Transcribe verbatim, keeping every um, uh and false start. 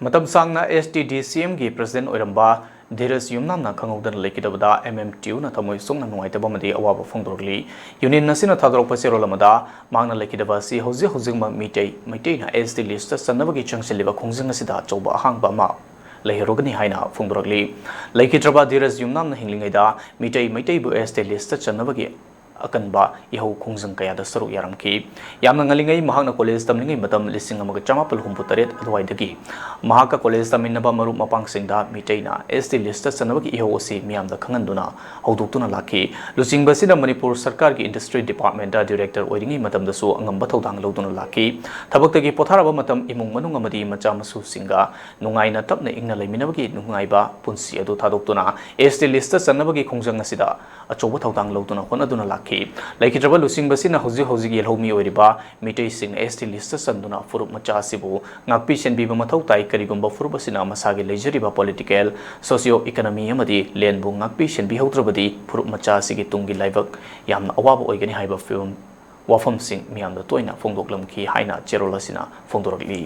ꯃꯇꯝ ꯁꯥꯡꯅ ꯑꯦꯁ T D ꯁꯤ ꯑꯦꯝꯒꯤ ꯄ꯭ꯔꯁꯤꯗꯦꯟꯠ ꯑꯣꯏꯔꯝꯕ ꯙꯤꯔꯖ ꯌꯨꯝꯅꯥꯝꯅ ꯈꯪꯍꯧꯗꯅ ꯂꯩꯈꯤꯗꯕꯗ ꯑꯦꯝ ꯑꯦꯝ ꯇꯤ ꯌꯨꯅ ꯊꯃꯣꯏ ꯁꯣꯛꯅ ꯅꯨꯡꯉꯥꯏꯇꯕ ꯑꯃꯗꯤ ꯑꯋꯥꯕ ꯐꯣꯡꯗꯣꯔꯛꯂꯤ꯫ ꯌꯨꯅꯤꯌꯟ ꯑꯁꯤꯅ ꯊꯥꯗꯣꯔꯛꯄ ꯆꯦꯔꯣꯜ ꯑꯃꯗ ꯃꯍꯥꯛꯅ ꯂꯩꯈꯤꯗꯕ ꯑꯁꯤ ꯍꯧꯖꯤꯛ ꯍꯧꯖꯤꯛꯃꯛ ꯃꯤꯇꯩ, ꯃꯩꯇꯩꯅ ꯑꯦꯁ ꯇꯤ ꯂꯤꯁꯇ ꯆꯟꯅꯕꯒꯤ ꯆꯪꯁꯤꯜꯂꯤꯕ ꯈꯣꯡꯖꯪ ꯑꯁꯤꯗ ꯑꯆꯧꯕ ꯑꯍꯥꯡꯕ ꯑꯃ ꯂꯩꯍꯧꯔꯒꯅꯤ ꯍꯥꯏꯅ ꯐꯣꯡꯗꯣꯔꯛꯂꯤ꯫ ꯂꯩꯈꯤꯗ꯭ꯔꯕ ꯙꯤꯔꯖ ꯌꯨꯝꯅꯥꯝꯅ ꯍꯤꯡꯂꯤꯉꯩꯗ ꯃꯤꯇꯩ, ꯃꯩꯇꯩꯕꯨ ꯑꯦꯁ ꯇꯤ ꯂꯤꯁꯇ ꯆꯟꯅꯕꯒꯤ ꯑꯀꯟꯕ ꯏꯍꯧ ꯈꯣꯡꯖꯪ ꯀꯌꯥꯗ ꯁꯔꯨꯛ ꯌꯥꯔꯝꯈꯤ꯫ ꯌꯥꯝꯅ ꯉꯜꯂꯤꯉꯩ ꯃꯍꯥꯛꯅ ꯀꯣꯂꯦꯖ ꯇꯝꯂꯤꯉꯩ ꯃꯇꯝ ꯂꯤꯁꯤꯡ ꯑꯃꯒ ꯆꯃꯥꯄꯜ ꯍꯨꯝꯐꯨ ꯇꯔꯦꯠ ꯑꯗꯨꯋꯥꯏꯗꯒꯤ ꯃꯍꯥꯛꯀ ꯀꯣꯂꯦꯖ ꯇꯝꯃꯤꯟꯅꯕ ꯃꯔꯨꯞ ꯃꯄꯥꯡꯁꯤꯡꯗ ꯃꯤꯇꯩꯅ ꯑꯦꯁ ꯇꯤ ꯂꯤꯁꯇ ꯆꯟꯅꯕꯒꯤ ꯏꯍꯧ ꯑꯁꯤ ꯃꯤꯌꯥꯝꯗ ꯈꯪꯍꯟꯗꯨꯅ ꯍꯧꯗꯣꯛꯇꯨꯅ ꯂꯥꯛꯈꯤ꯫ ꯂꯨꯆꯤꯡꯕ ꯑꯁꯤꯅ ꯃꯅꯤꯄꯨꯔ ꯁꯔꯀꯥꯔꯒꯤ ꯏꯟꯗꯁꯇ꯭ꯔꯤ ꯗꯤꯄꯥꯔꯠꯃꯦꯟꯇ ꯗꯤꯔꯦꯛꯇꯔ ꯑꯣꯏꯔꯤꯉꯩ ꯃꯇꯝꯗꯁꯨ ꯑꯉꯝꯕ ꯊꯧꯗꯥꯡ ꯂꯧꯗꯨꯅ ꯂꯥꯛꯈꯤ꯫ ꯊꯕꯛꯇꯒꯤ ꯄꯣꯊꯥꯔꯕ ꯃꯇꯝ ꯏꯃꯨꯡ ꯃꯅꯨꯡ ꯑꯃꯗꯤ ꯃꯆꯥ ꯃꯁꯨꯁꯤꯡꯒ ꯅꯨꯡꯉꯥꯏꯅ ꯇꯞꯅ ꯏꯪꯅ ꯂꯩꯃꯤꯟꯅꯕꯒꯤ ꯅꯨꯡꯉꯥꯏꯕ ꯄꯨꯟꯁꯤ ꯑꯗꯨ ꯊꯥꯗꯣꯛꯇꯨꯅ ꯑꯦꯁ ꯇꯤ ꯂꯤꯁꯇ ꯆꯟꯅꯕꯒꯤ ꯈꯣꯡꯖꯪ ꯑꯁꯤꯗ ꯑꯆꯧꯕ ꯊꯧꯗꯥꯡ ꯂꯧꯗꯨꯅ ꯍꯣꯠꯅꯗꯨꯅ ꯂꯥꯛꯈꯤ꯫ ꯂꯩꯈꯤꯗ꯭ꯔꯕ ꯂꯨꯆꯤꯡꯕꯁꯤꯅ ꯍꯧꯖꯤꯛ ꯍꯧꯖꯤꯛ ꯌꯦꯜꯍꯧꯃꯤ ꯑꯣꯏꯔꯤꯕ ꯃꯤꯇꯩꯁꯤꯡ ꯑꯦꯁ ꯇꯤ ꯂꯤꯁꯇ ꯆꯟꯗꯨꯅ ꯐꯨꯔꯨꯞ ꯃꯆꯥ ꯑꯁꯤꯕꯨ ꯉꯥꯛꯄꯤ ꯁꯦꯟꯕꯤꯕ ꯃꯊꯧ ꯇꯥꯏ꯫ ꯀꯔꯤꯒꯨꯝꯕ ꯐꯨꯔꯨꯞ ꯑꯁꯤꯅ ꯃꯁꯥꯒꯤ ꯂꯩꯖꯔꯤꯕ ꯄꯣꯂꯤꯇꯤꯀꯦꯜ, ꯁꯣꯁꯤꯌꯣ ꯏꯀꯣꯅꯣꯃꯤ ꯑꯃꯗꯤ ꯂꯦꯟꯕꯨ ꯉꯥꯛꯄꯤ ꯁꯦꯟꯕꯤꯍꯧꯗ꯭ꯔꯕꯗꯤ ꯐꯨꯔꯨꯞ ꯃꯆꯥ ꯑꯁꯤꯒꯤ ꯇꯨꯡꯒꯤ ꯂꯥꯏꯕꯛ ꯌꯥꯝꯅ ꯑꯋꯥꯕ ꯑꯣꯏꯒꯅꯤ ꯍꯥꯏꯕ ꯐꯤꯕꯝ, ꯋꯥꯐꯝꯁꯤꯡ ꯃꯤꯌꯥꯝꯗ ꯇꯣꯏꯅ ꯐꯣꯡꯗꯣꯛꯂꯝꯈꯤ ꯍꯥꯏꯅ ꯆꯦꯔꯣꯜ ꯑꯁꯤꯅ ꯐꯣꯡꯗꯣꯔꯛꯂꯤ꯫